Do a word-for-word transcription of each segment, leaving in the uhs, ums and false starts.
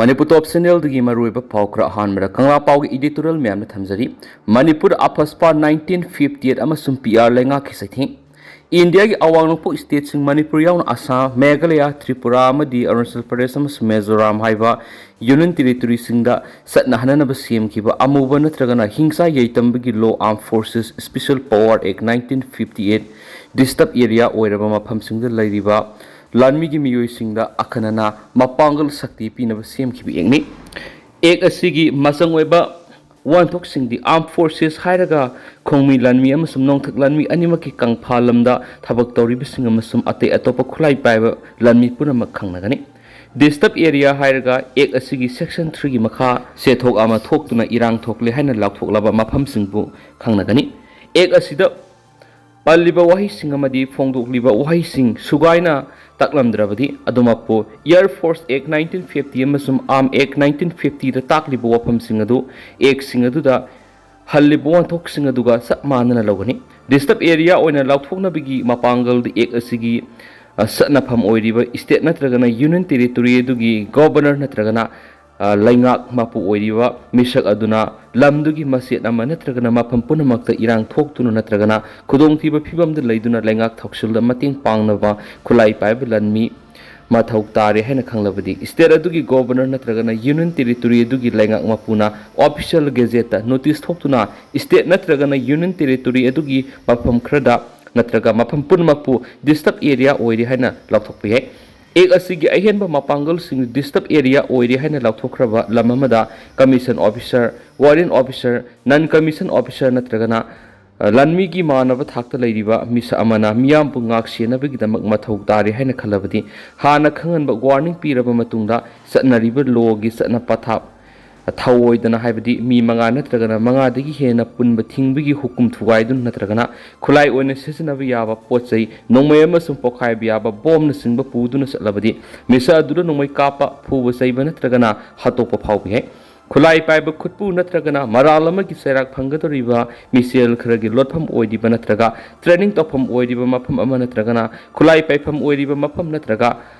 ꯃꯅꯤꯄꯨꯔ ꯇꯣꯞ ꯆꯦꯅꯦꯜꯗꯒꯤ ꯃꯔꯨꯑꯣꯏꯕ ꯄꯥꯎ ꯈꯔ ꯑꯍꯥꯟꯕꯗ ꯀꯪꯂꯥ ꯄꯥꯎꯒꯤ ꯏꯗꯤꯇꯣꯔꯤꯌꯦꯜ ꯃꯌꯥꯝꯅ ꯊꯝꯖꯔꯤ꯫ ꯃꯅꯤꯄꯨꯔ ꯑꯐꯁꯄꯥ ꯅꯥꯏꯟꯇꯤꯟ ꯐꯤꯐꯇꯤ ꯑꯩꯠ ꯑꯃꯁꯨꯡ ꯄꯤ ꯑꯥꯔ ꯂꯩꯉꯥꯛꯀꯤ ꯆꯩꯊꯦꯡ꯫ ꯏꯟꯗꯤꯌꯥꯒꯤ ꯑꯋꯥꯡ ꯅꯣꯡꯄꯣꯛ ꯁ꯭ꯇꯦꯠꯁꯤꯡ ꯃꯅꯤꯄꯨꯔ ꯌꯥꯎꯅ ꯑꯁꯥꯝ, ꯃꯦꯘꯥꯂꯌꯥ, ꯇ꯭ꯔꯤꯄꯨꯔꯥ ꯑꯃꯗꯤ ꯑꯔꯨꯅꯥꯆꯜ ꯄ꯭ꯔꯗꯦꯁ ꯑꯃꯁꯨꯡ ꯃꯤꯖꯣꯔꯥꯝ ꯍꯥꯏꯕ ꯌꯨꯅꯤꯌꯟ ꯇꯦꯔꯤꯇꯣꯔꯤꯁꯤꯡꯗ ꯆꯠꯅꯍꯟꯅꯅꯕ ꯁꯦꯝꯈꯤꯕ ꯑꯃꯨꯕ ꯅꯠꯇ꯭ꯔꯒꯅ ꯍꯤꯡꯁꯥ ꯌꯩꯇꯝꯕꯒꯤ ꯂꯣ, Armed Forces Special Power Act nineteen fifty eight, ꯗꯤꯁꯇꯔꯕ ꯑꯦꯔꯤꯌꯥ ꯑꯣꯏꯔꯕ ꯃꯐꯝꯁꯤꯡꯗ ꯂꯩꯔꯤꯕ ꯂꯥꯟꯃꯤꯒꯤ ꯃꯤꯑꯣꯏꯁꯤꯡꯗ ꯑꯈꯟꯅꯅ ꯃꯄꯥꯡꯒꯜ ꯁꯛꯇꯤ ꯄꯤꯅꯕ ꯁꯦꯝꯈꯤꯕ ꯑꯦꯛꯅꯤ꯫ ꯑꯦꯛ ꯑꯁꯤꯒꯤ ꯃꯆꯪ ꯑꯣꯏꯕ ꯋꯥꯍꯟꯊꯣꯛꯁꯤꯡꯗꯤ, Armed Forces ꯍꯥꯏꯔꯒ ꯈꯣꯡꯃꯤ ꯂꯥꯟꯃꯤ ꯑꯃꯁꯨꯡ ꯅꯣꯡꯊꯛ ꯂꯥꯟꯃꯤ ꯑꯅꯤꯃꯛꯀꯤ ꯀꯪꯐꯥ ꯂꯝꯗ ꯊꯕꯛ ꯇꯧꯔꯤꯕꯁꯤꯡ ꯑꯃꯁꯨꯡ ꯑꯇꯩ ꯑꯇꯣꯞꯄ ꯈꯨꯠꯂꯥꯏ ꯄꯥꯏꯕ ꯂꯥꯟꯃꯤ ꯄꯨꯝꯅꯃꯛ ꯈꯪꯅꯒꯅꯤ꯫ ꯗꯤꯁꯇꯔꯕ ꯑꯦꯔꯤꯌꯥ ꯍꯥꯏꯔꯒ ꯑꯦꯛ ꯑꯁꯤꯒꯤ ꯁꯦꯛꯁꯟ ꯊ꯭ꯔꯤꯒꯤ ꯃꯈꯥ ꯁꯦꯊꯣꯛ ꯑꯃ ꯊꯣꯛꯇꯨꯅ ꯏꯔꯥꯡ ꯊꯣꯛꯂꯦ ꯍꯥꯏꯅ ꯂꯥꯎꯊꯣꯛꯂꯕ ꯃꯐꯝꯁꯤꯡꯕꯨ ꯈꯪꯅꯒꯅꯤ꯫ ꯑꯦꯛ ꯑꯁꯤꯗ ꯄꯜꯂꯤꯕ ꯋꯥꯍꯩꯁꯤꯡ ꯑꯃꯗꯤ ꯐꯣꯡꯗꯣꯛꯂꯤꯕ ꯋꯥꯍꯩꯁꯤꯡ ꯁꯨꯒꯥꯏꯅ ꯇꯥꯛꯂꯝꯗ꯭ꯔꯕꯗꯤ, ꯑꯗꯨꯃꯛꯄꯨ Air Force Act nineteen fifty ꯑꯃꯁꯨꯡ Arm Act nineteen fifty ꯗ ꯇꯥꯛꯂꯤꯕ ꯋꯥꯐꯝꯁꯤꯡ ꯑꯗꯨ ꯑꯦꯛꯁꯤꯡ ꯑꯗꯨꯗ ꯍꯜꯂꯤꯕ ꯋꯥꯍꯟꯊꯣꯛꯁꯤꯡ ꯑꯗꯨꯒ ꯆꯞ ꯃꯥꯟꯅꯅ ꯂꯧꯒꯅꯤ꯫ ꯗꯤꯁꯇꯔꯕ ꯑꯦꯔꯤꯌꯥ ꯑꯣꯏꯅ ꯂꯥꯎꯊꯣꯛꯅꯕꯒꯤ ꯃꯄꯥꯡꯒꯜꯗꯤ ꯑꯦꯛ ꯑꯁꯤꯒꯤ, ꯑ, ꯆꯠꯅꯐꯝ ꯑꯣꯏꯔꯤꯕ ꯁ꯭ꯇꯦꯠ ꯅꯠꯇ꯭ꯔꯒꯅ ꯌꯨꯅꯤꯌꯟ ꯇꯦꯔꯤꯇꯣꯔꯤ ꯑꯗꯨꯒꯤ ꯒꯣꯕꯔꯅꯔ ꯅꯠꯇ꯭ꯔꯒꯅ, ꯑ, ꯂꯩꯉꯥꯛ ꯃꯄꯨ ꯑꯣꯏꯔꯤꯕ ꯃꯤꯁꯛ ꯑꯗꯨꯅ ꯂꯝꯗꯨꯒꯤ ꯃꯆꯦꯠ ꯑꯃ ꯅꯠꯇ꯭ꯔꯒꯅ ꯃꯐꯝ ꯄꯨꯝꯅꯃꯛꯇ ꯏꯔꯥꯡ ꯊꯣꯛꯇꯨꯅ ꯅꯠꯇ꯭ꯔꯒꯅ ꯈꯨꯗꯣꯡꯊꯤꯕ ꯐꯤꯕꯝꯗ ꯂꯩꯗꯨꯅ ꯂꯩꯉꯥꯛ ꯊꯧꯁꯤꯜꯗ ꯃꯇꯦꯡ ꯄꯥꯡꯅꯕ ꯈꯨꯠꯂꯥꯏ ꯄꯥꯏꯕ ꯂꯥꯟꯃꯤ ꯃꯊꯧ ꯇꯥꯔꯦ ꯍꯥꯏꯅ ꯈꯪꯂꯕꯗꯤ, ꯁ꯭ꯇꯦꯠ ꯑꯗꯨꯒꯤ ꯒꯣꯕꯔꯅꯔ ꯅꯠꯇ꯭ꯔꯒꯅ ꯌꯨꯅꯤꯌꯟ ꯇꯦꯔꯤꯇꯣꯔꯤ ꯑꯗꯨꯒꯤ ꯂꯩꯉꯥꯛ ꯃꯄꯨꯅ ꯑꯣꯐꯤꯁꯤꯌꯦꯜ ꯒꯦꯖꯦꯠꯇ ꯅꯣꯇꯤꯁ ꯊꯣꯛꯇꯨꯅ ꯁ꯭ꯇꯦꯠ ꯅꯠꯇ꯭ꯔꯒꯅ ꯌꯨꯅꯤꯌꯟ ꯇꯦꯔꯤꯇꯣꯔꯤ ꯑꯗꯨꯒꯤ ꯃꯐꯝ ꯈꯔꯗ ꯅꯠꯇ꯭ꯔꯒ ꯃꯐꯝ ꯄꯨꯝꯅꯃꯛꯄꯨ ꯗꯤꯁꯇꯔꯕ ꯑꯦꯔꯤꯌꯥ ꯑꯣꯏꯔꯦ ꯍꯥꯏꯅ ꯂꯥꯎꯊꯣꯛꯄ ꯌꯥꯏ꯫ ꯑꯦꯛ ꯑꯁꯤꯒꯤ ꯑꯍꯦꯟꯕ ꯃꯄꯥꯡꯒꯜꯁꯤꯡ ꯗꯤꯁꯇꯔꯕ ꯑꯦꯔꯤꯌꯥ ꯑꯣꯏꯔꯦ ꯍꯥꯏꯅ ꯂꯥꯎꯊꯣꯛꯈ꯭ꯔꯕ ꯂꯝ ꯑꯃꯗ ꯀꯃꯤꯁꯟ ꯑꯣꯐꯤꯁꯔ, ꯋꯥꯔꯦꯟ ꯑꯣꯐꯤꯁꯔ, ꯅꯟ ꯀꯃꯤꯁꯟ ꯑꯣꯐꯤꯁꯔ ꯅꯠꯇ꯭ꯔꯒꯅ, ꯑ, ꯂꯥꯟꯃꯤꯒꯤ ꯃꯥꯟꯅꯕ ꯊꯥꯛꯇ ꯂꯩꯔꯤꯕ ꯃꯤꯁꯛ ꯑꯃꯅ ꯃꯤꯌꯥꯝꯕꯨ ꯉꯥꯛ ꯁꯦꯟꯅꯕꯒꯤꯗꯃꯛ ꯃꯊꯧ ꯇꯥꯔꯦ ꯍꯥꯏꯅ ꯈꯜꯂꯕꯗꯤ, ꯍꯥꯟꯅ ꯈꯪꯍꯟꯕ ꯋꯥꯔꯅꯤꯡ ꯄꯤꯔꯕ ꯃꯇꯨꯡꯗ ꯆꯠꯅꯔꯤꯕ ꯂꯣꯒꯤ ꯆꯠꯅ ꯄꯊꯥꯞ ꯊꯧꯑꯣꯏꯗꯅ, ꯍꯥꯏꯕꯗꯤ ꯃꯤ ꯃꯉꯥ ꯅꯠꯇ꯭ꯔꯒꯅ ꯃꯉꯥꯗꯒꯤ ꯍꯦꯟꯅ ꯄꯨꯟꯕ ꯊꯤꯡꯕꯒꯤ ꯍꯨꯀꯨꯝ ꯊꯨꯒꯥꯏꯗꯨꯅ ꯅꯠꯇ꯭ꯔꯒꯅ ꯈꯨꯠꯂꯥꯏ ꯑꯣꯏꯅ ꯁꯤꯖꯤꯟꯅꯕ ꯌꯥꯕ ꯄꯣꯠ ꯆꯩ, ꯅꯣꯡꯃꯩ ꯑꯃꯁꯨꯡ ꯄꯣꯈꯥꯏꯕ ꯌꯥꯕ ꯕꯣꯝꯅꯆꯤꯡꯕ ꯄꯨꯗꯨꯅ ꯆꯠꯂꯕꯗꯤ, ꯃꯤꯁꯛ ꯑꯗꯨꯗ ꯅꯣꯡꯃꯩ ꯀꯥꯞꯄ, ꯐꯨꯕ ꯆꯩꯕ ꯅꯠꯇ꯭ꯔꯒꯅ ꯍꯥꯠꯇꯣꯛꯄ ꯐꯥꯎꯕ ꯌꯥꯏ꯫ ꯈꯨꯠꯂꯥꯏ ꯄꯥꯏꯕ ꯈꯨꯠꯄꯨ ꯅꯠꯇ꯭ꯔꯒꯅ ꯃꯔꯥꯜ ꯑꯃꯒꯤ ꯆꯩꯔꯥꯛ ꯐꯪꯒꯗꯧꯔꯤꯕ ꯃꯤꯁꯦꯜ ꯈꯔꯒꯤ ꯂꯣꯠꯐꯝ ꯑꯣꯏꯔꯤꯕ ꯅꯠꯇ꯭ꯔꯒ ꯇ꯭ꯔꯦꯅꯤꯡ ꯇꯧꯐꯝ ꯑꯣꯏꯔꯤꯕ ꯃꯐꯝ ꯑꯃ ꯅꯠꯇ꯭ꯔꯒꯅ ꯈꯨꯠꯂꯥꯏ ꯄꯥꯏꯐꯝ ꯑꯣꯏꯔꯤꯕ ꯃꯐꯝ ꯅꯠꯇ꯭ꯔꯒ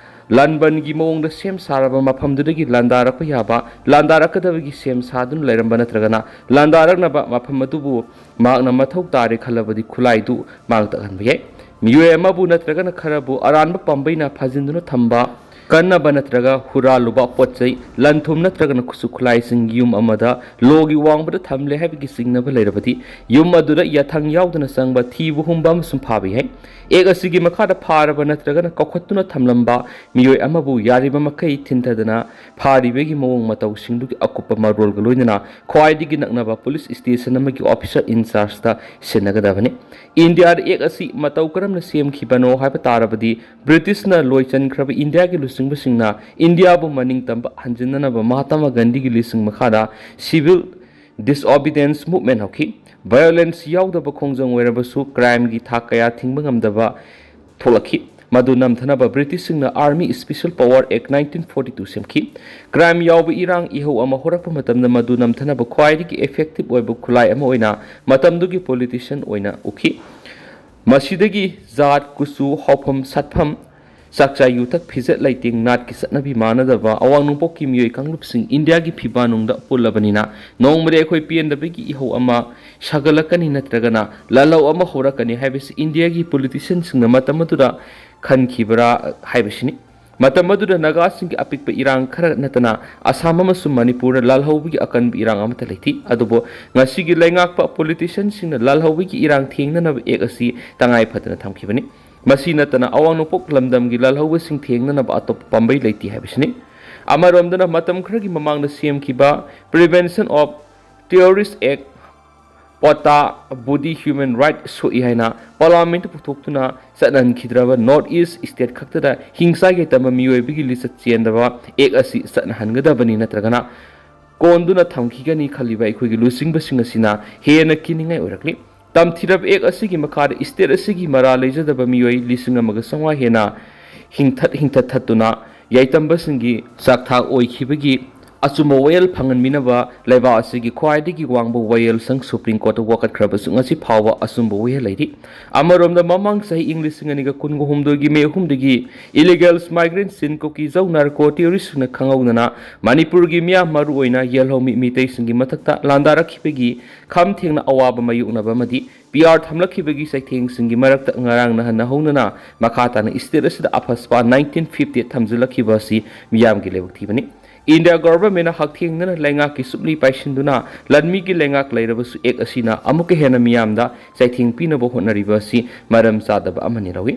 ꯂꯥꯟꯕꯟꯒꯤ ꯃꯑꯣꯡꯗ ꯁꯦꯝ ꯁꯥꯔꯕ ꯃꯐꯝꯗꯨꯗꯒꯤ ꯂꯥꯟꯗꯥꯔꯛꯄ ꯌꯥꯕ, ꯂꯥꯟꯗꯥꯔꯛꯀꯗꯕꯒꯤ ꯁꯦꯝ ꯁꯥꯗꯨꯅ ꯂꯩꯔꯝꯕ ꯅꯠꯇ꯭ꯔꯒꯅ ꯂꯥꯟꯗꯥꯔꯛꯅꯕ ꯃꯐꯝ ꯑꯗꯨꯕꯨ ꯃꯍꯥꯛꯅ ꯃꯊꯧ ꯇꯥꯔꯦ ꯈꯜꯂꯕꯗꯤ ꯈꯨꯠꯂꯥꯏꯗꯨ ꯃꯥꯡ ꯇꯥꯛꯍꯟꯕ ꯌꯥꯏ꯫ ꯃꯤꯑꯣꯏ ꯑꯃꯕꯨ ꯅꯠꯇ꯭ꯔꯒꯅ ꯈꯔꯕꯨ ꯑꯔꯥꯟꯕ ꯄꯥꯝꯕꯩꯅ ꯐꯥꯖꯤꯟꯗꯨꯅ ꯊꯝꯕ, ꯀꯟꯅꯕ ꯅꯠꯇ꯭ꯔꯒ ꯍꯨꯔꯥꯜꯂꯨꯕ ꯄꯣꯠ ꯆꯩ, ꯂꯟ ꯊꯨꯝ ꯅꯠꯇ꯭ꯔꯒꯅ ꯈꯨꯠꯁꯨ ꯈꯨꯠꯂꯥꯏꯁꯤꯡ ꯌꯨꯝ ꯑꯃꯗ ꯂꯣꯒꯤ ꯋꯥꯡꯃꯗ ꯊꯝꯂꯦ ꯍꯥꯏꯕꯒꯤ ꯆꯤꯡꯅꯕ ꯂꯩꯔꯕꯗꯤ, ꯌꯨꯝ ꯑꯗꯨꯗ ꯌꯥꯊꯪ ꯌꯥꯎꯗꯅ ꯆꯪꯕ, ꯊꯤꯕ ꯍꯨꯝꯕ ꯑꯃꯁꯨꯡ ꯐꯥꯕ ꯌꯥꯏ꯫ ꯑꯦꯛ ꯑꯁꯤꯒꯤ ꯃꯈꯥꯗ ꯐꯥꯔꯕ ꯅꯠꯇ꯭ꯔꯒꯅ ꯀꯧꯈꯠꯇꯨꯅ ꯊꯝꯂꯝꯕ ꯃꯤꯑꯣꯏ ꯑꯃꯕꯨ ꯌꯥꯔꯤꯕ ꯃꯈꯩ ꯊꯤꯟꯊꯗꯅ ꯐꯥꯔꯤꯕꯒꯤ ꯃꯑꯣꯡ ꯃꯇꯧꯁꯤꯡꯗꯨꯒꯤ ꯑꯀꯨꯞꯄ ꯃꯔꯣꯜꯒ ꯂꯣꯏꯅꯅ ꯈ꯭ꯋꯥꯏꯗꯒꯤ ꯅꯛꯅꯕ ꯄꯨꯂꯤꯁ ꯁ꯭ꯇꯦꯁꯟ ꯑꯃꯒꯤ ꯑꯣꯐꯤꯁꯔ ꯏꯟꯆꯥꯔꯖꯇ ꯁꯤꯟꯅꯒꯗꯕꯅꯤ꯫ ꯏꯟꯗꯤꯌꯥꯗ ꯑꯦꯛ ꯑꯁꯤ ꯃꯇꯧ ꯀꯔꯝꯅ ꯁꯦꯝꯈꯤꯕꯅꯣ ꯍꯥꯏꯕ ꯇꯥꯔꯕꯗꯤ, ꯕ꯭ꯔꯤꯇꯤꯁꯅ ꯂꯣꯏꯆꯟꯈ꯭ꯔꯕ ꯏꯟꯗꯤꯌꯥꯒꯤ ꯂꯨꯆꯤꯡꯕꯁꯤꯡꯅ ꯏꯟꯗꯤꯌꯥꯕꯨ ꯃꯅꯤꯡ ꯇꯝꯕ ꯍꯟꯖꯤꯟꯅꯅꯕ ꯃꯍꯥꯇꯃꯥ ꯒꯥꯟꯙꯤꯒꯤ ꯂꯤꯁꯤꯡ ꯃꯈꯥꯗ civil disobedience movement ꯍꯧꯈꯤ꯫ Violence ꯌꯥꯎꯗꯕ ꯈꯣꯡꯖꯪ ꯑꯣꯏꯔꯕꯁꯨ, ꯀ꯭ꯔꯥꯏꯝꯒꯤ ꯊꯥꯛ ꯀꯌꯥ ꯊꯤꯡꯕ ꯉꯝꯗꯕ ꯊꯣꯛꯂꯛꯈꯤ꯫ ꯃꯗꯨ ꯅꯝꯊꯅꯕ ꯕ꯭ꯔꯤꯇꯤꯁꯁꯤꯡꯅ Army Special Power Act nineteen forty two ꯁꯦꯝꯈꯤ꯫ ꯀ꯭ꯔꯥꯏꯝ ꯌꯥꯎꯕ ꯏꯔꯥꯡ ꯏꯍꯧ ꯑꯃ ꯍꯧꯔꯛꯄ ꯃꯇꯝꯗ, ꯃꯗꯨ ꯅꯝꯊꯅꯕ ꯈ꯭ꯋꯥꯏꯗꯒꯤ effective ꯑꯣꯏꯕ ꯈꯨꯠꯂꯥꯏ ꯑꯃ ꯑꯣꯏꯅ ꯃꯇꯝꯗꯨꯒꯤ ꯄꯣꯂꯤꯇꯤꯁꯤꯌꯟ ꯑꯣꯏꯅ ꯎꯈꯤ꯫ ꯃꯁꯤꯗꯒꯤ ꯖꯥꯠ, ꯀꯨꯆꯨ, ꯍꯧꯐꯝ, ꯁꯛꯐꯝ, ꯆꯥꯛꯆꯥ ꯌꯨꯊꯛ, ꯐꯤꯖꯦꯠ ꯂꯩꯇꯦꯡ, ꯅꯥꯠꯀꯤ ꯆꯠꯅꯕꯤ ꯃꯥꯟꯅꯗꯕ ꯑꯋꯥꯡ ꯅꯣꯡꯄꯣꯛꯀꯤ ꯃꯤꯑꯣꯏ ꯀꯥꯡꯂꯨꯞꯁꯤꯡ ꯏꯟꯗꯤꯌꯥꯒꯤ ꯐꯤꯕꯥꯅꯨꯡꯗ ꯄꯨꯜꯂꯕꯅꯤꯅ, ꯅꯣꯡꯃꯗꯤ ꯑꯩꯈꯣꯏ ꯄꯦꯟꯗꯕꯒꯤ ꯏꯍꯧ ꯑꯃ ꯁꯥꯒꯠꯂꯛꯀꯅꯤ ꯅꯠꯇ꯭ꯔꯒꯅ ꯂꯥꯜꯍꯧ ꯑꯃ ꯍꯧꯔꯛꯀꯅꯤ ꯍꯥꯏꯕꯁꯤ ꯏꯟꯗꯤꯌꯥꯒꯤ ꯄꯣꯂꯤꯇꯤꯁꯤꯌꯟꯁꯤꯡꯅ ꯃꯇꯝ ꯑꯗꯨꯗ ꯈꯟꯈꯤꯕ꯭ꯔꯥ ꯍꯥꯏꯕꯁꯤꯅꯤ꯫ ꯃꯇꯝ ꯑꯗꯨꯗ ꯅꯥꯒꯥꯁꯤꯡꯒꯤ ꯑꯄꯤꯛꯄ ꯏꯔꯥꯡ ꯈꯔ ꯅꯠꯇꯅ ꯑꯁꯥꯝ ꯑꯃꯁꯨꯡ ꯃꯅꯤꯄꯨꯔꯗ ꯂꯥꯜꯍꯧꯕꯒꯤ ꯑꯀꯟꯕ ꯏꯔꯥꯡ ꯑꯃꯠꯇ ꯂꯩꯇꯦ꯫ ꯑꯗꯨꯕꯨ ꯉꯁꯤꯒꯤ ꯂꯩꯉꯥꯛꯄ ꯄꯣꯂꯤꯇꯤꯁꯤꯌꯟꯁꯤꯡꯅ ꯂꯥꯜꯍꯧꯕꯒꯤ ꯏꯔꯥꯡ ꯊꯦꯡꯅꯅꯕ ꯑꯦꯛ ꯑꯁꯤ ꯇꯉꯥꯏ ꯐꯗꯅ ꯊꯝꯈꯤꯕꯅꯤ꯫ ꯃꯁꯤ ꯅꯠꯇꯅ ꯑꯋꯥꯡ ꯅꯣꯡꯄꯣꯛ ꯂꯝꯗꯝꯒꯤ ꯂꯥꯜꯍꯧꯕꯁꯤꯡ ꯊꯦꯡꯅꯅꯕ ꯑꯇꯣꯞꯄ ꯄꯥꯝꯕꯩ ꯂꯩꯇꯦ ꯍꯥꯏꯕꯁꯤꯅꯤ꯫ ꯑꯃꯔꯣꯝꯗꯅ ꯃꯇꯝ ꯈꯔꯒꯤ ꯃꯃꯥꯡꯗ ꯁꯦꯝꯈꯤꯕ Prevention of Terrorist Act, ꯄꯣꯇꯥ ꯕꯨꯗꯤ ꯍ꯭ꯌꯨꯃꯦꯟ ꯔꯥꯏꯠ ꯁꯣꯛꯏ ꯍꯥꯏꯅ ꯄꯥꯔꯂꯥꯃꯦꯟꯠꯇ ꯄꯨꯊꯣꯛꯇꯨꯅ ꯆꯠꯅꯍꯟꯈꯤꯗ꯭ꯔꯕ ꯅꯣꯔꯠ ꯏꯁ ꯁ꯭ꯇꯦꯠ ꯈꯛꯇꯗ ꯍꯤꯡꯆꯥꯏ ꯌꯥꯏꯇꯝꯕ ꯃꯤꯑꯣꯏꯕꯒꯤ ꯂꯤꯆꯠ ꯆꯦꯟꯗꯕ ꯑꯦꯛ ꯑꯁꯤ ꯆꯠꯅꯍꯟꯒꯗꯕꯅꯤ ꯅꯠꯇ꯭ꯔꯒꯅ ꯀꯣꯟꯗꯨꯅ ꯊꯝꯈꯤꯒꯅꯤ ꯈꯜꯂꯤꯕ ꯑꯩꯈꯣꯏꯒꯤ ꯂꯨꯆꯤꯡꯕꯁꯤꯡ ꯑꯁꯤꯅ ꯍꯦꯟꯅ ꯀꯤꯅꯤꯡꯉꯥꯏ ꯑꯣꯏꯔꯛꯂꯤ꯫ ꯇꯝꯊꯤꯔꯕ ꯑꯦꯛ ꯑꯁꯤꯒꯤ ꯃꯈꯥꯗ ꯁ꯭ꯇꯦꯠ ꯑꯁꯤꯒꯤ ꯃꯔꯥ ꯂꯩꯖꯗꯕ ꯃꯤꯑꯣꯏ ꯂꯤꯁꯤꯡ ꯑꯃꯒ ꯆꯥꯝꯃꯉꯥ ꯍꯦꯟꯅ ꯍꯤꯡꯊꯠ ꯍꯤꯡꯊꯠꯊꯠꯇꯨꯅ ꯌꯥꯏꯇꯝꯕꯁꯤꯡꯒꯤ ꯆꯥꯛꯊꯥꯛ ꯑꯣꯏꯈꯤꯕꯒꯤ ꯑꯆꯨꯝꯕ ꯋꯥꯌꯦꯜ ꯐꯪꯍꯟꯕꯤꯅꯕ ꯂꯩꯕꯥꯛ ꯑꯁꯤꯒꯤ ꯈ꯭ꯋꯥꯏꯗꯒꯤ ꯋꯥꯡꯕ ꯋꯥꯌꯦꯜ ꯁꯪ ꯁꯨꯄ꯭ꯔꯤꯝ ꯀꯣꯔꯠꯇ ꯋꯥꯀꯠꯈ꯭ꯔꯕꯁꯨ ꯉꯁꯤ ꯐꯥꯎꯕ ꯑꯆꯨꯝꯕ ꯋꯥꯌꯦꯜ ꯂꯩꯔꯤ꯫ ꯑꯃꯔꯣꯝꯗ ꯃꯃꯥꯡ ꯆꯍꯤ ꯏꯪ ꯂꯤꯁꯤꯡ ꯑꯅꯤꯒ ꯀꯨꯟꯒ ꯍꯨꯝꯗꯣꯏꯒꯤ ꯃꯦ ꯑꯍꯨꯝꯗꯒꯤ ꯏꯂꯤꯒꯦꯜ ꯃꯥꯏꯒ꯭ꯔꯦꯟꯁꯤꯡ ꯀꯨꯀꯤ ꯖꯧ ꯅꯥꯔꯀꯣ ꯇꯦꯔꯣꯔꯤꯁ꯭ꯠꯁꯤꯡꯅ ꯈꯪꯍꯧꯗꯅ ꯃꯅꯤꯄꯨꯔꯒꯤ ꯃꯤꯌꯥꯝ ꯃꯔꯨꯑꯣꯏꯅ ꯌꯦꯜꯍꯧꯃꯤ ꯃꯤꯇꯩꯁꯤꯡꯒꯤ ꯃꯊꯛꯇ ꯂꯥꯟꯗꯥꯔꯛꯈꯤꯕꯒꯤ ꯈꯝ ꯊꯦꯡꯅ ꯑꯋꯥꯕ ꯃꯥꯌꯣꯛꯅꯕ ꯑꯃꯗꯤ ꯄꯤ ꯑꯥꯔ ꯊꯝꯂꯛꯈꯤꯕꯒꯤ ꯆꯩꯊꯦꯡꯁꯤꯡꯒꯤ ꯃꯔꯛꯇ ꯉꯔꯥꯡ ꯅꯍꯥꯟ ꯍꯧꯅꯅ ꯃꯈꯥ ꯇꯥꯅ ꯁ꯭ꯇꯦꯠ ꯑꯁꯤꯗ ꯑꯐꯁꯄꯥ ꯅꯥꯏꯟꯇꯤꯟ ꯐꯤꯐꯇꯤ ꯑꯩꯠ ꯊꯝꯖꯤꯜꯂꯛꯈꯤꯕ ꯑꯁꯤ ꯃꯤꯌꯥꯝꯒꯤ ꯂꯥꯏꯕꯛ ꯊꯤꯕꯅꯤ꯫ ꯏꯟꯗꯤꯌꯥ ꯒꯣꯚꯔꯟꯃꯦꯟꯠꯅ ꯍꯛꯊꯦꯡꯅꯅ ꯂꯩꯉꯥꯛꯀꯤ ꯁꯨꯛꯂꯤ ꯄꯥꯏꯁꯤꯟꯗꯨꯅ ꯂꯥꯟꯃꯤꯒꯤ ꯂꯩꯉꯥꯛ ꯂꯩꯔꯕꯁꯨ ꯑꯦꯛ ꯑꯁꯤꯅ ꯑꯃꯨꯛꯀ ꯍꯦꯟꯅ ꯃꯤꯌꯥꯝꯗ ꯆꯩꯊꯦꯡ ꯄꯤꯅꯕ ꯍꯣꯠꯅꯔꯤꯕ ꯑꯁꯤ ꯃꯔꯝ ꯆꯥꯗꯕ ꯑꯃꯅꯤ ꯂꯧꯏ꯫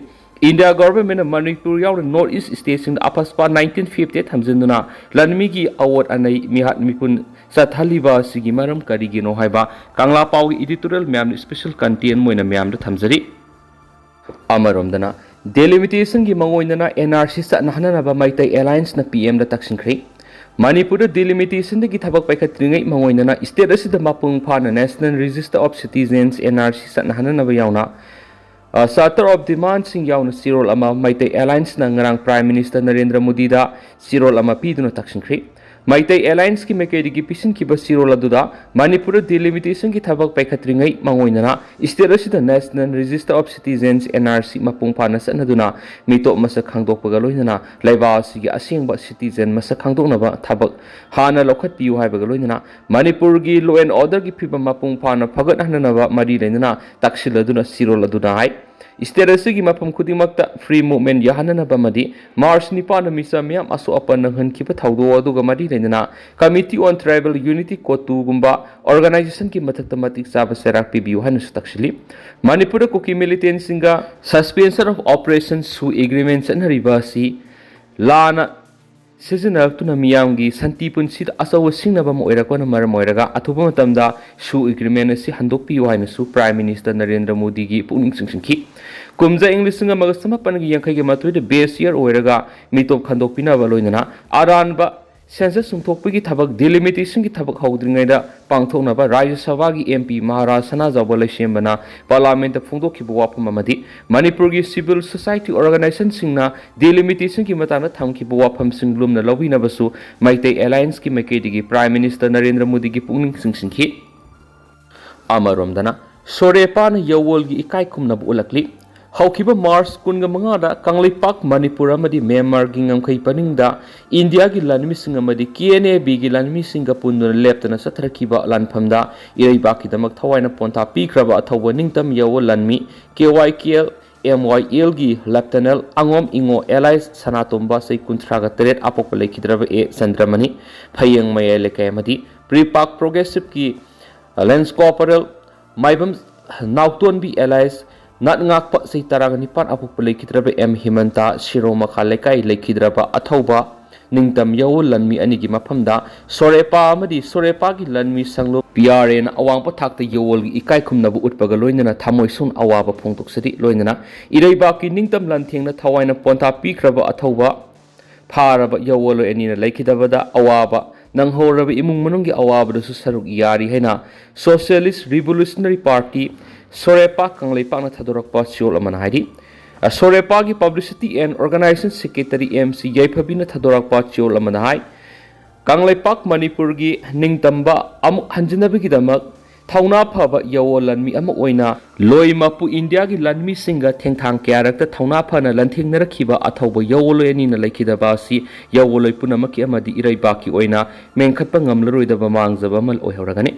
ꯏꯟꯗꯤꯌꯥ ꯒꯣꯚꯔꯟꯃꯦꯟꯠꯅ ꯃꯅꯤꯄꯨꯔ ꯌꯥꯎꯅ ꯅꯣꯔꯠ ꯏꯁ꯭ꯠ ꯁ꯭ꯇꯦꯠꯁꯤꯡꯗ ꯑꯐꯁꯄꯥ ꯅꯥꯏꯟꯇꯤꯟ ꯐꯤꯐꯇꯤ ꯑꯩꯠ ꯊꯝꯖꯤꯟꯗꯨꯅ ꯂꯥꯟꯃꯤꯒꯤ ꯑꯋꯣꯠ ꯑꯅꯩ ꯃꯤꯍꯥꯠ ꯃꯤꯄꯨꯟ ꯆꯠꯊꯜꯂꯤꯕ ꯑꯁꯤꯒꯤ ꯃꯔꯝ ꯀꯔꯤꯒꯤꯅꯣ ꯍꯥꯏꯕ ꯀꯪꯂꯥ ꯄꯥꯎꯒꯤ ꯏꯗꯤꯇꯣꯔꯤꯌꯦꯜ ꯃꯌꯥꯝꯅ ꯁ꯭ꯄꯦꯁꯦꯜ ꯀꯟꯇꯦꯟꯠ ꯑꯣꯏꯅ ꯃꯌꯥꯝꯗ ꯊꯝꯖꯔꯤ꯫ ꯑꯃꯔꯣꯝꯗꯅ, ꯗꯤꯂꯤꯃꯤꯇꯦꯁꯟꯒꯤ ꯃꯥꯡꯑꯣꯏꯅꯅ ꯑꯦꯟ ꯑꯥꯔ ꯁꯤ ꯆꯠꯅꯍꯟꯅꯅꯕ ꯃꯩꯇꯩ ꯑꯦꯂꯥꯏꯟꯁꯅ ꯄꯤ ꯑꯦꯝꯗ ꯇꯛꯁꯤꯟꯈ꯭ꯔꯦ꯫ ꯃꯅꯤꯄꯨꯔꯗ ꯗꯤꯂꯤꯃꯤꯇꯦꯁꯟꯗꯒꯤ ꯊꯕꯛ ꯄꯥꯏꯈꯠꯇ꯭ꯔꯤꯉꯩ ꯃꯥꯡꯑꯣꯏꯅꯅ ꯁ꯭ꯇꯦꯠ ꯑꯁꯤꯗ ꯃꯄꯨꯡ ꯐꯥꯅ national register of citizens, N R C, ꯆꯠꯅꯍꯟꯅꯅꯕ ꯌꯥꯎꯅ, ꯑ, ꯆꯥꯔꯇꯔ ꯑꯣꯐ ꯗꯤꯃꯥꯟꯁꯤꯡ ꯌꯥꯎꯅ ꯆꯦꯔꯣꯜ ꯑꯃ ꯃꯩꯇꯩ ꯑꯦꯂꯥꯏꯟꯁꯅ ꯉꯔꯥꯡ ꯄ꯭ꯔꯥꯏꯝ ꯃꯤꯅꯤꯁꯇꯔ ꯅꯔꯦꯟꯗ꯭ꯔ ꯃꯣꯗꯤꯗ ꯆꯦꯔꯣꯜ ꯑꯃ ꯄꯤꯗꯨꯅ ꯇꯛꯁꯤꯟꯈ꯭ꯔꯦ꯫ ꯃꯩꯇꯩ ꯑꯦꯂꯥꯏꯟꯁꯀꯤ ꯃꯥꯏꯀꯩꯗꯒꯤ ꯄꯤꯁꯤꯟꯈꯤꯕ ꯆꯦꯔꯣꯜ ꯑꯗꯨꯗ ꯃꯅꯤꯄꯨꯔꯗ ꯗꯤꯂꯤꯃꯤꯇꯦꯁꯟꯒꯤ ꯊꯕꯛ ꯄꯥꯏꯈꯠꯇ꯭ꯔꯤꯉꯩ ꯃꯥꯡꯑꯣꯏꯅꯅ ꯁ꯭ꯇꯦꯠ ꯑꯁꯤꯗ national register of citizens, N R C, ꯃꯄꯨꯡ ꯐꯥꯅ ꯆꯠꯅꯗꯨꯅ ꯃꯤꯇꯣꯞ ꯃꯁꯛ ꯈꯪꯗꯣꯛꯄꯒ ꯂꯣꯏꯅꯅ ꯂꯩꯕꯥꯛ ꯑꯁꯤꯒꯤ ꯑꯁꯦꯡꯕ ꯁꯤꯇꯤꯖꯦꯟ ꯃꯁꯛ ꯈꯪꯗꯣꯛꯅꯕ ꯊꯕꯛ ꯍꯥꯟꯅ ꯂꯧꯈꯠꯄꯤꯌꯨ ꯍꯥꯏꯕꯒ ꯂꯣꯏꯅꯅ ꯃꯅꯤꯄꯨꯔꯒꯤ law and orderꯒꯤ ꯐꯤꯕꯝ ꯃꯄꯨꯡ ꯐꯥꯅ ꯐꯒꯠꯍꯟꯅꯅꯕ ꯃꯔꯤ ꯂꯩꯅꯅ ꯇꯛꯁꯤꯜꯂꯗꯨꯅ ꯆꯦꯔꯣꯜ ꯑꯗꯨꯗ ꯍꯥꯏ꯫ ꯁ꯭ꯇꯦꯠ ꯑꯁꯤꯒꯤ ꯃꯐꯝ ꯈꯨꯗꯤꯡꯃꯛꯇ free movement ꯌꯥꯍꯟꯅꯅꯕ ꯑꯃꯗꯤ ꯃꯥꯔꯆ ꯅꯤꯄꯥꯟꯗ ꯃꯤꯆꯝ ꯃꯤꯌꯥꯝ ꯑꯁꯣꯛ ꯑꯄꯟ ꯅꯪꯍꯟꯈꯤꯕ ꯊꯧꯗꯣꯛ ꯑꯗꯨꯒ ꯃꯔꯤ ꯂꯩꯅꯅ Committee on Tribal Unity, ꯀꯣꯇꯨꯒꯨꯝꯕ organisationꯒꯤ ꯃꯊꯛꯇ ꯃꯇꯤꯛ ꯆꯥꯕ ꯆꯩꯔꯥꯛ ꯄꯤꯕꯤꯌꯨ ꯍꯥꯏꯅꯁꯨ ꯇꯛꯁꯤꯜꯂꯤ꯫ ꯃꯅꯤꯄꯨꯔꯗ ꯀꯨꯀꯤ militantꯁꯤꯡꯒ suspension of operation ꯁꯨ agreement ꯆꯠꯅꯔꯤꯕ ꯑꯁꯤ ꯂꯥꯟꯅ ꯁꯤꯖꯤꯟꯅꯔꯛꯇꯨꯅ ꯃꯤꯌꯥꯝꯒꯤ ꯁꯥꯟꯇꯤ ꯄꯨꯟꯁꯤꯗ ꯑꯆꯧꯕ ꯁꯤꯡꯅꯕ ꯑꯃ ꯑꯣꯏꯔꯛꯄꯅ ꯃꯔꯝ ꯑꯣꯏꯔꯒ ꯑꯊꯨꯕ ꯃꯇꯝꯗ ꯁꯨ agreement ꯑꯁꯤ ꯍꯟꯗꯣꯛꯄꯤꯌꯨ ꯍꯥꯏꯅꯁꯨ ꯄ꯭ꯔꯥꯏꯝ ꯃꯤꯅꯤꯁꯇꯔ ꯅꯔꯦꯟꯗ꯭ꯔ ꯃꯣꯗꯤꯒꯤ ꯄꯨꯛꯅꯤꯡ ꯆꯤꯡꯁꯤꯟꯈꯤ꯫ ꯀꯨꯝꯖꯥ ꯏꯪ ꯂꯤꯁꯤꯡ ꯑꯃꯒ ꯆꯃꯥꯄꯟꯒ ꯌꯥꯡꯈꯩꯒ ꯃꯥꯊꯣꯏꯗ base year ꯑꯣꯏꯔꯒ ꯃꯤꯇꯣꯞ ꯈꯟꯗꯣꯛꯄꯤꯅꯕ ꯂꯣꯏꯅꯅ ꯑꯔꯥꯟꯕ ꯁꯦꯟꯁꯁ ꯆꯨꯝꯊꯣꯛꯄꯒꯤ ꯊꯕꯛ, ꯗꯤꯂꯤꯃꯤꯇꯦꯁꯟꯒꯤ ꯊꯕꯛ ꯍꯧꯗ꯭ꯔꯤꯉꯩꯗ ꯄꯥꯡꯊꯣꯛꯅꯕ ꯔꯥꯖ꯭ꯌ ꯁꯚꯥꯒꯤ ꯑꯦꯝ ꯄꯤ ꯃꯍꯥꯔꯥꯖ ꯁꯅꯥꯖꯥꯎꯕ ꯂꯩꯁꯦꯝꯕꯅ ꯄꯥꯔꯂꯥꯃꯦꯟꯠꯇ ꯐꯣꯡꯗꯣꯛꯈꯤꯕ ꯋꯥꯐꯝ ꯑꯃꯗꯤ ꯃꯅꯤꯄꯨꯔꯒꯤ ꯁꯤꯚꯤꯜ ꯁꯣꯁꯥꯏꯇꯤ ꯑꯣꯔꯒꯅꯥꯏꯖꯦꯁꯟꯁꯤꯡꯅ ꯗꯤꯂꯤꯃꯤꯇꯦꯁꯟꯒꯤ ꯃꯇꯥꯡꯗ ꯊꯝꯈꯤꯕ ꯋꯥꯐꯝꯁꯤꯡ ꯂꯨꯝꯅ ꯂꯧꯕꯤꯅꯕꯁꯨ ꯃꯩꯇꯩ ꯑꯦꯂꯥꯌꯟꯁꯀꯤ ꯃꯥꯏꯀꯩꯗꯒꯤ ꯄ꯭ꯔꯥꯏꯝ ꯃꯤꯅꯤꯁꯇꯔ ꯅꯔꯦꯟꯗ꯭ꯔ ꯃꯣꯗꯤꯒꯤ ꯄꯨꯛꯅꯤꯡ ꯆꯤꯡꯁꯤꯟꯈꯤ꯫ ꯑꯃꯔꯣꯝꯗꯅ, ꯁꯣꯔꯦꯄꯥꯅ ꯌꯥꯋꯣꯜꯒꯤ ꯏꯀꯥꯏ ꯈꯨꯝꯅꯕ ꯎꯠꯂꯛꯂꯤ꯫ ꯍꯧꯈꯤꯕ ꯃꯥꯔꯆ ꯀꯨꯟꯒ ꯃꯉꯥꯗ ꯀꯪꯂꯩꯄꯥꯛ ꯃꯅꯤꯄꯨꯔ ꯑꯃꯗꯤ ꯃ꯭ꯌꯥꯟꯃꯥꯔꯒꯤ ꯉꯝꯈꯩ ꯄꯔꯤꯡꯗ ꯏꯟꯗꯤꯌꯥꯒꯤ ꯂꯥꯟꯃꯤꯁꯤꯡ ꯑꯃꯗꯤ ꯀꯦ ꯑꯦꯟ ꯑꯦ ꯕꯤꯒꯤ ꯂꯥꯟꯃꯤꯁꯤꯡꯒ ꯄꯨꯟꯗꯨꯅ ꯂꯦꯞꯇꯅ ꯆꯠꯊꯔꯛꯈꯤꯕ ꯂꯥꯟꯐꯝꯗ ꯏꯔꯩꯕꯥꯛꯀꯤꯗꯃꯛ ꯊꯋꯥꯏꯅ ꯄꯣꯟꯊꯥ ꯄꯤꯈ꯭ꯔꯕ ꯑꯊꯧꯕ ꯅꯤꯡꯇꯝ ꯌꯥꯋꯣꯜ ꯂꯥꯟꯃꯤ ꯀꯦ ꯋꯥꯏ ꯀꯦ ꯑꯦꯜ, ꯑꯦꯝ ꯋꯥꯏ ꯑꯦꯜꯒꯤ ꯂꯦꯐꯇꯅꯦꯟ ꯑꯉꯣꯝ ꯏꯉꯣ ꯑꯦꯂꯥꯏꯁ ꯁꯅꯥꯇꯣꯝꯕ ꯆꯍꯤ ꯀꯨꯟꯊ꯭ꯔꯥꯒ ꯇꯔꯦꯠ ꯑꯄꯣꯛꯄ ꯂꯩꯈꯤꯗ꯭ꯔꯕ ꯑꯦ ꯆꯟꯗ꯭ꯔꯃꯅꯤ, ꯐꯌꯦꯡ ꯃꯌꯥꯏ ꯂꯩꯀꯥꯏ ꯑꯃꯗꯤ ꯄ꯭ꯔꯤꯄꯥꯛ ꯄ꯭ꯔꯣꯒ꯭ꯔꯦꯁꯤꯞꯀꯤ ꯂꯦꯟꯁ ꯀꯣꯔꯄꯣꯔꯦꯜ ꯃꯥꯏꯕꯝ ꯅꯥꯎꯇꯣꯟꯕꯤ ꯑꯦꯂꯥꯏꯁ ꯅꯥꯠꯉꯥꯛꯄ ꯆꯍꯤ ꯇꯔꯥꯒ ꯅꯤꯄꯥꯟ ꯑꯄꯣꯛꯄ ꯂꯩꯈꯤꯗ꯭ꯔꯕ ꯑꯦꯝ ꯍꯤꯃꯟꯇ ꯁꯤꯔꯣ ꯃꯈꯥ ꯂꯩꯀꯥꯏ ꯂꯩꯈꯤꯗ꯭ꯔꯕ ꯑꯊꯧꯕ ꯅꯤꯡꯇꯝ ꯌꯥꯋꯣꯜ ꯂꯥꯟꯃꯤ ꯑꯅꯤꯒꯤ ꯃꯐꯝꯗ ꯁꯣꯔꯦꯄꯥ ꯑꯃꯗꯤ ꯁꯣꯔꯦꯄꯥꯒꯤ ꯂꯥꯟꯃꯤ ꯁꯪꯂꯣ ꯄꯤ ꯑꯥꯔ ꯑꯦꯅ ꯑꯋꯥꯡꯕ ꯊꯥꯛꯇ ꯌꯥꯋꯣꯜꯒꯤ ꯏꯀꯥꯏ ꯈꯨꯝꯅꯕ ꯎꯠꯄꯒ ꯂꯣꯏꯅꯅ ꯊꯃꯣꯏ ꯁꯣꯛꯅ ꯑꯋꯥꯕ ꯐꯣꯡꯗꯣꯛꯆꯔꯤ꯫ ꯂꯣꯏꯅꯅ ꯏꯔꯩꯕꯥꯛꯀꯤ ꯅꯤꯡꯇꯝ ꯂꯥꯟꯊꯦꯡꯅ ꯊꯋꯥꯏꯅ ꯄꯣꯟꯊꯥ ꯄꯤꯈ꯭ꯔꯕ ꯑꯊꯧꯕ ꯐꯥꯔꯕ ꯌꯥꯋꯣꯜꯂꯣꯏ ꯑꯅꯤꯅ ꯂꯩꯈꯤꯗꯕꯗ ꯑꯋꯥꯕ ꯅꯪꯍꯧꯔꯕ ꯏꯃꯨꯡ ꯃꯅꯨꯡꯒꯤ ꯑꯋꯥꯕꯗꯁꯨ ꯁꯔꯨꯛ ꯌꯥꯔꯤ ꯍꯥꯏꯅ ꯁꯣꯁꯤꯌꯦꯂꯤꯁ ꯔꯤꯚꯣꯂꯨꯁꯅꯔꯤ ꯄꯥꯔꯇꯤ ꯁꯣꯔꯦꯄꯥ ꯀꯪꯂꯩꯄꯥꯛꯅ ꯊꯥꯗꯣꯔꯛꯄ ꯆꯦꯔꯣꯜ ꯑꯃꯅ ꯍꯥꯏꯔꯤ꯫ ꯁꯣꯔꯦꯄꯥꯒꯤ publicity and organisation secretary M C ꯌꯥꯏꯐꯕꯤꯅ ꯊꯥꯗꯣꯔꯛꯄ ꯆꯦꯔꯣꯜ ꯑꯃꯗ ꯍꯥꯏ, ꯀꯪꯂꯩꯄꯥꯛ ꯃꯅꯤꯄꯨꯔꯒꯤ ꯅꯤꯡꯇꯝꯕ ꯑꯃꯨꯛ ꯍꯟꯖꯤꯟꯅꯕꯒꯤꯗꯃꯛ ꯊꯧꯅꯥ ꯐꯕ ꯌꯥꯋꯣꯜ ꯂꯥꯟꯃꯤ ꯑꯃ ꯑꯣꯏꯅ ꯂꯣꯏ ꯃꯄꯨ ꯏꯟꯗꯤꯌꯥꯒꯤ ꯂꯥꯟꯃꯤꯁꯤꯡꯒ ꯊꯦꯡꯊꯥꯡ ꯀꯌꯥꯔꯛꯇ ꯊꯧꯅꯥ ꯐꯅ ꯂꯥꯟꯊꯦꯡꯅꯔꯛꯈꯤꯕ ꯑꯊꯧꯕ ꯌꯥꯋꯣꯜꯂꯣꯏ ꯑꯅꯤꯅ ꯂꯩꯈꯤꯗꯕ ꯑꯁꯤ ꯌꯥꯋꯣꯜꯂꯣꯏ ꯄꯨꯝꯅꯃꯛꯀꯤ ꯑꯃꯗꯤ ꯏꯔꯩꯕꯥꯛꯀꯤ ꯑꯣꯏꯅ ꯃꯦꯟꯈꯠꯄ ꯉꯝꯂꯔꯣꯏꯗꯕ ꯃꯥꯡꯖꯕ ꯑꯃ ꯑꯣꯏꯍꯧꯔꯒꯅꯤ꯫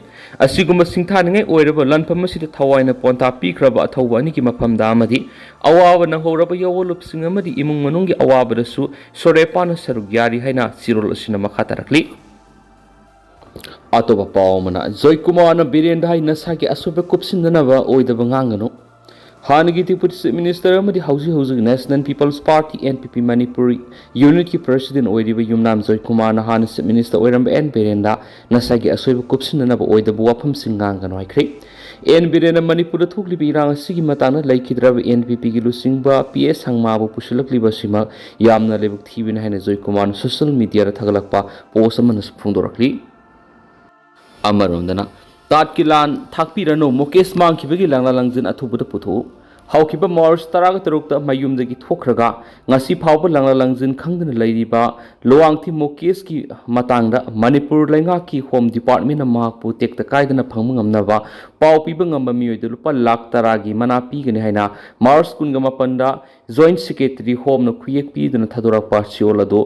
ꯑꯁꯤꯒꯨꯝꯕ ꯁꯤꯡꯊꯥꯅꯤꯡꯉꯥꯏ ꯑꯣꯏꯔꯕ ꯂꯥꯟꯐꯝ ꯑꯁꯤꯗ ꯊꯋꯥꯏꯅ ꯄꯣꯟꯊꯥ ꯄꯤꯈ꯭ꯔꯕ ꯑꯊꯧꯕ ꯑꯅꯤꯒꯤ ꯃꯐꯝꯗ ꯑꯃꯗꯤ ꯑꯋꯥꯕ ꯅꯪꯍꯧꯔꯕ ꯌꯥꯋꯣꯜꯂꯨꯞꯁꯤꯡ ꯑꯃꯗꯤ ꯏꯃꯨꯡ ꯃꯅꯨꯡꯒꯤ ꯑꯋꯥꯕꯗꯁꯨ ꯁꯣꯔꯦꯄꯥꯅ ꯁꯔꯨꯛ ꯌꯥꯔꯤ ꯍꯥꯏꯅ ꯆꯦꯔꯣꯜ ꯑꯁꯤꯅ ꯃꯈꯥ ꯇꯥꯔꯛꯂꯤ꯫ ꯑꯇꯣꯞꯄ ꯄꯥꯎ ꯑꯃꯅ, ꯖꯣꯏꯀꯨꯃꯥꯔꯅ ꯕꯤꯔꯦꯟꯗ ꯍꯥꯏ ꯅꯁꯥꯒꯤ ꯑꯁꯣꯏꯕ ꯀꯨꯞꯁꯤꯟꯅꯅꯕ ꯑꯣꯏꯗꯕ ꯉꯥꯡꯒꯅꯨ꯫ ꯍꯥꯟꯅꯒꯤ ꯗꯤꯄꯨꯇꯤ ꯆꯤꯐ ꯃꯤꯅꯤꯁꯇꯔ ꯑꯃꯗꯤ ꯍꯧꯖꯤꯛ ꯍꯧꯖꯤꯛ national peoples party, N P P, Manipur ꯌꯨꯅꯤꯠꯀꯤ ꯄ꯭ꯔꯁꯤꯗꯦꯟ ꯑꯣꯏꯔꯤꯕ ꯌꯨꯝꯅꯥꯝ ꯖꯣꯏꯀꯨꯃꯥꯔꯅ ꯍꯥꯟꯅ ꯆꯤꯐ ꯃꯤꯅꯤꯁꯇꯔ ꯑꯣꯏꯔꯝꯕ ꯑꯦꯟ ꯕꯤꯔꯦꯟꯗ ꯅꯁꯥꯒꯤ ꯑꯁꯣꯏꯕ ꯀꯨꯞꯁꯤꯟꯅꯅꯕ ꯑꯣꯏꯗꯕ ꯋꯥꯐꯝꯁꯤꯡ ꯉꯥꯡꯒꯅꯨ ꯍꯥꯏꯈ꯭ꯔꯦ꯫ ꯑꯦꯟ ꯕꯤꯔꯦꯟꯅ ꯃꯅꯤꯄꯨꯔꯗ ꯊꯣꯛꯂꯤꯕ ꯏꯔꯥꯡ ꯑꯁꯤꯒꯤ ꯃꯇꯥꯡꯗ ꯂꯩꯈꯤꯗ꯭ꯔꯕ ꯑꯦꯟ ꯄꯤ ꯄꯤꯒꯤ ꯂꯨꯆꯤꯡꯕ ꯄꯤ ꯑꯦꯁ ꯁꯪꯃꯥꯕꯨ ꯄꯨꯁꯤꯜꯂꯛꯂꯤꯕ ꯑꯁꯤꯃꯛ ꯌꯥꯝꯅ ꯂꯥꯏꯕꯛ ꯊꯤꯕꯅꯤ ꯍꯥꯏꯅ ꯖꯣꯏꯀꯨꯃꯥꯔꯅ ꯁꯣꯁꯤꯌꯦꯜ ꯃꯤꯗꯤꯌꯥꯗ ꯊꯥꯒꯠꯂꯛꯄ ꯄꯣꯁ ꯑꯃꯅꯁꯨ ꯐꯣꯡꯗꯣꯔꯛꯂꯤ꯫ ꯑꯃꯔꯣꯝꯗꯅ, ꯇꯥꯠꯀꯤ ꯂꯥꯟ ꯊꯥꯛꯄꯤꯔꯅꯨ, ꯃꯨꯀꯦꯁ ꯃꯥꯡꯈꯤꯕꯒꯤ ꯂꯪꯂꯥ ꯂꯪꯖꯤꯟ ꯑꯊꯨꯕꯗ ꯄꯨꯊꯣꯛꯎ꯫ ꯍꯧꯈꯤꯕ ꯃꯥꯔꯆ ꯇꯔꯥꯒ ꯇꯔꯨꯛꯇ ꯃꯌꯨꯝꯗꯒꯤ ꯊꯣꯛꯈ꯭ꯔꯒ ꯉꯁꯤ ꯐꯥꯎꯕ ꯂꯪꯂꯥ ꯂꯪꯖꯤꯟ ꯈꯪꯗꯅ ꯂꯩꯔꯤꯕ ꯂꯨꯋꯥꯡꯊꯤ ꯃꯨꯀꯦꯁꯀꯤ ꯃꯇꯥꯡꯗ ꯃꯅꯤꯄꯨꯔ ꯂꯩꯉꯥꯛꯀꯤ ꯍꯣꯝ ꯗꯤꯄꯥꯔꯠꯃꯦꯟꯅ ꯃꯍꯥꯛꯄꯨ ꯇꯦꯛꯇ ꯀꯥꯏꯗꯅ ꯐꯪꯕ ꯉꯝꯅꯕ ꯄꯥꯎ ꯄꯤꯕ ꯉꯝꯕ ꯃꯤꯑꯣꯏꯗ ꯂꯨꯄꯥ ꯂꯥꯈ ꯇꯔꯥꯒꯤ ꯃꯅꯥ ꯄꯤꯒꯅꯤ ꯍꯥꯏꯅ ꯃꯥꯔꯆ ꯀꯨꯟꯒ ꯃꯥꯄꯟꯗ ꯖꯣꯏꯟꯠ ꯁꯦꯀ꯭ꯔꯦꯇꯔꯤ ꯍꯣꯝꯅ ꯈꯨꯌꯦꯛ ꯄꯤꯗꯨꯅ ꯊꯥꯗꯣꯔꯛꯄ ꯆꯦꯔꯣꯜ ꯑꯗꯨ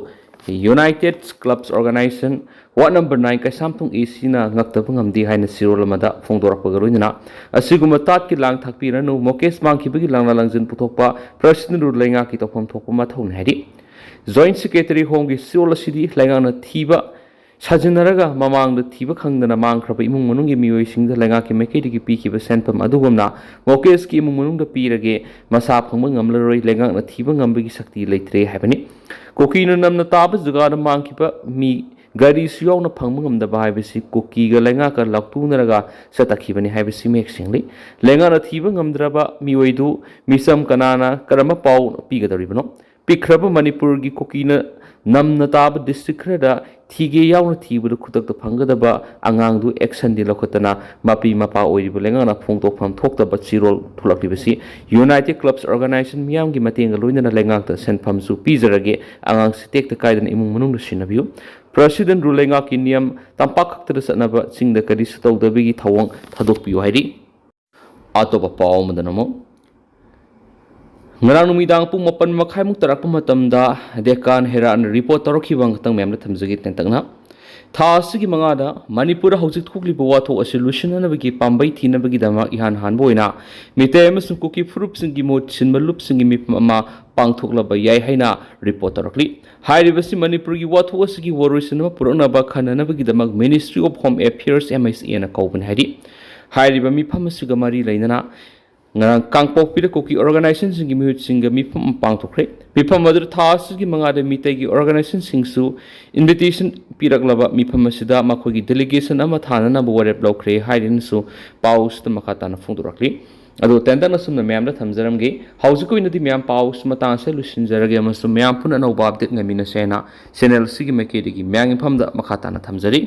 united clubs organisation ward number nine Keishamthong A ꯁꯤꯅ ꯉꯛꯇꯕ ꯉꯝꯗꯦ ꯍꯥꯏꯅ ꯆꯦꯔꯣꯜ ꯑꯃꯗ ꯐꯣꯡꯗꯣꯔꯛꯄꯒ ꯂꯣꯏꯅꯅ, ꯑꯁꯤꯒꯨꯝꯕ ꯇꯥꯠꯀꯤ ꯂꯥꯡ ꯊꯥꯛꯄꯤꯔꯅꯨ, ꯃꯨꯀꯦꯁ ꯃꯥꯡꯈꯤꯕꯒꯤ ꯂꯪꯂꯥ ꯂꯪꯖꯤꯟ ꯄꯨꯊꯣꯛꯄ ꯄ꯭ꯔꯁꯤꯗꯦꯟꯠ ꯔꯨꯜ ꯂꯩꯉꯥꯛꯀꯤ ꯇꯧꯐꯝ ꯊꯣꯛꯄ ꯃꯊꯧꯅꯤ ꯍꯥꯏꯔꯤ꯫ ꯖꯣꯏꯟꯠ ꯁꯦꯀ꯭ꯔꯦꯇꯔꯤ ꯍꯣꯝꯒꯤ ꯆꯦꯔꯣꯜ ꯑꯁꯤꯗꯤ ꯂꯩꯉꯥꯛꯅ ꯊꯤꯕ ꯁꯥꯖꯤꯟꯅꯔꯒ ꯃꯃꯥꯡꯗ ꯊꯤꯕ ꯈꯪꯗꯅ ꯃꯥꯡꯈ꯭ꯔꯕ ꯏꯃꯨꯡ ꯃꯅꯨꯡꯒꯤ ꯃꯤꯑꯣꯏꯁꯤꯡꯗ ꯂꯩꯉꯥꯛꯀꯤ ꯃꯥꯏꯀꯩꯗꯒꯤ ꯄꯤꯈꯤꯕ ꯁꯦꯟꯐꯝ ꯑꯗꯨꯒꯨꯝꯅ ꯃꯨꯀꯦꯁꯀꯤ ꯏꯃꯨꯡ ꯃꯅꯨꯡꯗ ꯄꯤꯔꯒꯦ, ꯃꯁꯥ ꯐꯪꯕ ꯉꯝꯂꯔꯣꯏ, ꯂꯩꯉꯥꯛꯅ ꯊꯤꯕ ꯉꯝꯕꯒꯤ ꯁꯛꯇꯤ ꯂꯩꯇ꯭ꯔꯦ ꯍꯥꯏꯕꯅꯤ꯫ ꯀꯨꯀꯤꯅ ꯅꯝꯅ ꯇꯥꯕ ꯖꯒꯥꯗ ꯃꯥꯡꯈꯤꯕ ꯃꯤ ꯒꯥꯔꯤꯁꯨ ꯌꯥꯎꯅ ꯐꯪꯕ ꯉꯝꯗꯕ ꯍꯥꯏꯕꯁꯤ ꯀꯨꯀꯤꯒ ꯂꯩꯉꯥꯛꯀ ꯂꯥꯎꯇꯨꯅꯔꯒ ꯆꯠꯇꯈꯤꯕꯅꯤ ꯍꯥꯏꯕꯁꯤ ꯃꯌꯦꯛ ꯁꯦꯡꯂꯤ꯫ ꯂꯩꯉꯥꯛꯅ ꯊꯤꯕ ꯉꯝꯗ꯭ꯔꯕ ꯃꯤꯑꯣꯏꯗꯨ ꯃꯤꯆꯝ ꯀꯅꯥꯅ ꯀꯔꯝꯕ ꯄꯥꯎ ꯄꯤꯒꯗꯧꯔꯤꯕꯅꯣ? ꯄꯤꯛꯈ꯭ꯔꯕ ꯃꯅꯤꯄꯨꯔꯒꯤ ꯀꯨꯀꯤꯅ ꯅꯝꯅ ꯇꯥꯕ ꯗꯤꯁꯇ꯭ꯔꯤꯛ ꯈꯔꯗ ꯊꯤꯒꯦ ꯌꯥꯎꯅ ꯊꯤꯕꯗ ꯈꯨꯗꯛꯇ ꯐꯪꯒꯗꯕ ꯑꯉꯥꯡꯗꯨ ꯑꯦꯛꯁꯟꯗꯤ ꯂꯧꯈꯠꯇꯅ ꯃꯄꯤ ꯃꯄꯥ ꯑꯣꯏꯔꯤꯕ ꯂꯩꯉꯥꯛꯅ ꯐꯣꯡꯗꯣꯛꯐꯝ ꯊꯣꯛꯇꯕ ꯆꯦꯔꯣꯜ ꯊꯣꯛꯂꯛꯂꯤꯕꯁꯤ ꯌꯨꯅꯥꯏꯇꯦꯗ ꯀ꯭ꯂꯕꯁ ꯑꯣꯔꯒꯅꯥꯏꯖꯦꯁꯟ ꯃꯤꯌꯥꯝꯒꯤ ꯃꯇꯦꯡꯒ ꯂꯣꯏꯅꯅ ꯂꯩꯉꯥꯛꯇ ꯁꯦꯟꯐꯝꯁꯨ ꯄꯤꯖꯔꯒꯦ, ꯑꯉꯥꯡꯁꯤ ꯇꯦꯛꯇ ꯀꯥꯏꯗꯅ ꯏꯃꯨꯡ ꯃꯅꯨꯡꯗ ꯁꯤꯟꯅꯕꯤꯌꯨ꯫ ꯄ꯭ꯔꯁꯤꯗꯦꯟꯠ ꯔꯨꯜ ꯂꯩꯉꯥꯛꯀꯤ ꯅꯤꯌꯝ ꯇꯝꯄꯥꯛ ꯈꯛꯇꯗ ꯆꯠꯅꯕ ꯆꯤꯡꯗ ꯀꯔꯤꯁꯨ ꯇꯧꯗꯕꯒꯤ ꯊꯧꯑꯣꯡ ꯊꯥꯗꯣꯛꯄꯤꯌꯨ ꯍꯥꯏꯔꯤ꯫ ꯑꯇꯣꯞꯄ ꯄꯥꯎ ꯑꯃꯗꯅ ꯑꯃꯨꯛ, ꯉꯔꯥꯡ ꯅꯨꯃꯤꯗꯥꯡ ꯄꯨꯡ ꯃꯥꯄꯟ ꯃꯈꯥꯏꯃꯨꯛ ꯇꯥꯔꯛꯄ ꯃꯇꯝꯗ ꯗꯦꯀꯥꯟ ꯍꯦꯔꯥꯠꯅ ꯔꯤꯄꯣꯔꯠ ꯇꯧꯔꯛꯈꯤꯕ ꯑꯃꯈꯛꯇꯪ ꯃꯌꯥꯝꯗ ꯊꯝꯖꯒꯦ ꯇꯦꯟꯇꯛꯅ꯫ ꯊꯥ ꯑꯁꯤꯒꯤ ꯃꯉꯥꯗ ꯃꯅꯤꯄꯨꯔꯗ ꯍꯧꯖꯤꯛ ꯊꯣꯛꯂꯤꯕ ꯋꯥꯊꯣꯛ ꯑꯁꯤ ꯂꯣꯏꯁꯤꯟꯅꯅꯕꯒꯤ ꯄꯥꯝꯕꯩ ꯊꯤꯅꯕꯒꯤꯗꯃꯛ ꯏꯍꯥꯟ ꯍꯥꯟꯕ ꯑꯣꯏꯅ ꯃꯤꯇꯩ ꯑꯃꯁꯨꯡ ꯀꯨꯀꯤ ꯐꯨꯔꯨꯞꯁꯤꯡꯒꯤ ꯃꯍꯨꯠ ꯁꯤꯟꯕ ꯂꯨꯞꯁꯤꯡꯒꯤ ꯃꯤꯐꯝ ꯑꯃ ꯄꯥꯡꯊꯣꯛꯂꯕ ꯌꯥꯏ ꯍꯥꯏꯅ ꯔꯤꯄꯣꯔꯠ ꯇꯧꯔꯛꯂꯤ꯫ ꯍꯥꯏꯔꯤꯕꯁꯤ ꯃꯅꯤꯄꯨꯔꯒꯤ ꯋꯥꯊꯣꯛ ꯑꯁꯤꯒꯤ ꯋꯥꯔꯣꯏꯁꯤꯟ ꯑꯃ ꯄꯨꯔꯛꯅꯕ ꯈꯟꯅꯅꯕꯒꯤꯗꯃꯛ Ministry of Home Affairs, M H A ꯅ ꯀꯧꯕꯅꯤ ꯍꯥꯏꯔꯤ꯫ ꯍꯥꯏꯔꯤꯕ ꯃꯤꯐꯝ ꯑꯁꯤꯒ ꯃꯔꯤ ꯂꯩꯅꯅ ꯉꯔꯥꯡ ꯀꯥꯡꯄꯣꯛꯄꯤꯗ ꯀꯨꯀꯤ organizationꯁꯤꯡꯒꯤ ꯃꯤꯍꯨꯠꯁꯤꯡꯒ ꯃꯤꯐꯝ ꯑꯃ ꯄꯥꯡꯊꯣꯛꯈ꯭ꯔꯦ꯫ ꯃꯤꯐꯝ ꯑꯗꯨꯗ ꯊꯥ ꯑꯁꯤꯒꯤ ꯃꯉꯥꯗ ꯃꯤꯇꯩꯒꯤ organizationꯁꯤꯡꯁꯨ invitation ꯄꯤꯔꯛꯂꯕ ꯃꯤꯐꯝ ꯑꯁꯤꯗ ꯃꯈꯣꯏꯒꯤ delegation ꯑꯃ ꯊꯥꯅꯅꯕ ꯋꯥꯔꯦꯞ ꯂꯧꯈ꯭ꯔꯦ ꯍꯥꯏꯗꯨꯅꯁꯨ ꯄꯥꯎ ꯑꯁꯤꯗ ꯃꯈꯥ ꯇꯥꯅ ꯐꯣꯡꯗꯣꯔꯛꯂꯤ꯫ ꯑꯗꯣ ꯇꯦꯟꯇꯛꯅ ꯁꯨꯝꯅ ꯃꯌꯥꯝꯗ ꯊꯝꯖꯔꯝꯒꯦ꯫ ꯍꯧꯖꯤꯛꯀꯤ ꯑꯣꯏꯅꯗꯤ ꯃꯌꯥꯝ ꯄꯥꯎ ꯑꯁꯤ ꯃꯇꯥꯡ ꯑꯁꯤꯗ ꯂꯣꯏꯁꯤꯟꯖꯔꯒꯦ ꯑꯃꯁꯨꯡ ꯃꯌꯥꯝ ꯄꯨꯟꯅ ꯑꯅꯧꯕ update ꯉꯥꯏꯃꯤꯟꯅꯁꯦ ꯍꯥꯏꯅ channel ꯑꯁꯤꯒꯤ ꯃꯥꯏꯀꯩꯗꯒꯤ ꯃꯌꯥꯝꯒꯤ ꯃꯐꯝꯗ ꯃꯈꯥ ꯇꯥꯅ ꯊꯝꯖꯔꯤ꯫